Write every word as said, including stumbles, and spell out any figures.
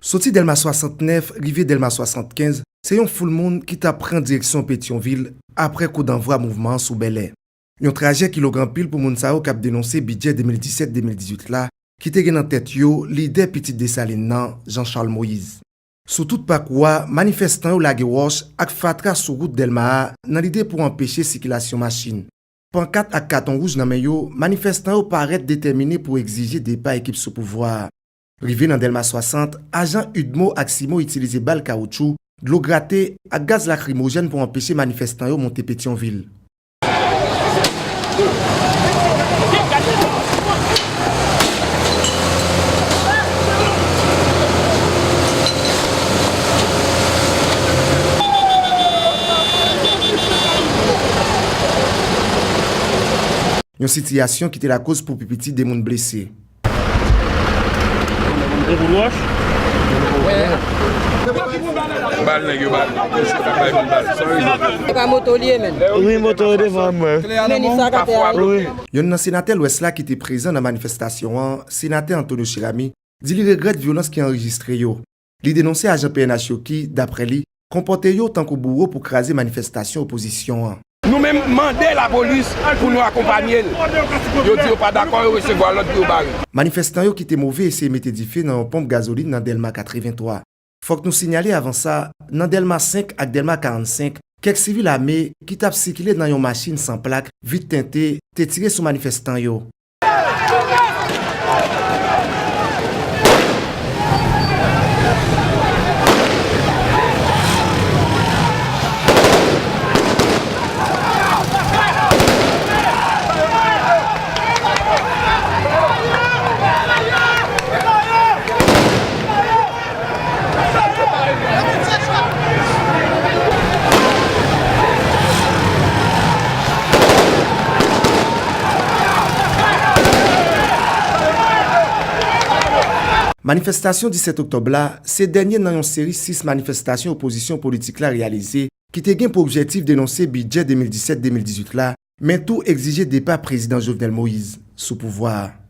Soti Dèlma swasantnèf rive Dèlma swasantkenz, se yon foul moun ki t ap pran direksyon Petyonvil apre koudannvwa mouvman an sou Bèlè. Yon trajè ki long anpil pou moun sa yo k ap denonse bidjè de mil disèt de mil dizuit la, ki te gen nan tèt yo lidè pitit Desalin nan, Jean Charles Moïse. Sou tout pakou a, manifestan yo lage wòch ak fatra sou wout Dèlma a nan lide pou anpeche sikilasyon machin. Pankat ak katon wouj nan men yo, manifestan yo parèt detèmine pou egzije depa ekip sou pouvwa a. Rive nan Dèlma swasant, ajan UDMO ak CIMO itilize bal kawotchou, dlo grate ak gaz lakrimojèn pou anpeche manifestan yo monte Petyonvil. Yon sitiyasyon ki te lakoz pou pi piti de moun blese. Bal nèg yo bal. Yo chita bay moun bal. Sa rezon. Se pa moto li ye menm. Wi, moto yo devan mwen. Men li sakate a. Wi. Youn nan senatè Lwès la ki te prezan nan manifestasyon an, senatè Antonio Cheramy, di li regrèt vyolans ki anrejistre yo. Li denonse ajan P N H yo ki, daprè li, konpòte yo tankou bouwo pou kraze manifestasyon opozisyon an. Nou menm mande lapolis pou nou akonpanye l. Yo di yo pa dakò, yo resevwa lòd pou yo bare. Manifestan yo ki te move eseye mete dife nan yon ponp gazolin nan Dèlma katrevenntwa. Fòk nou sinyale avan sa, nan Dèlma senk ak Dèlma karannsenk, kèk sivil ame ki t ap sikile nan yon machin san plak, vit tente, te tire sou manifestan yo. Manifestasyon disèt oktòb la se dènye nan yon seri sis manifestasyon opozisyon politik la reyalize ki te gen pou objektif denonse bidjè de mil disèt de mil dizuit la, men tou egzije depa Prezidan Jovenel Moïse sou pouvwa a.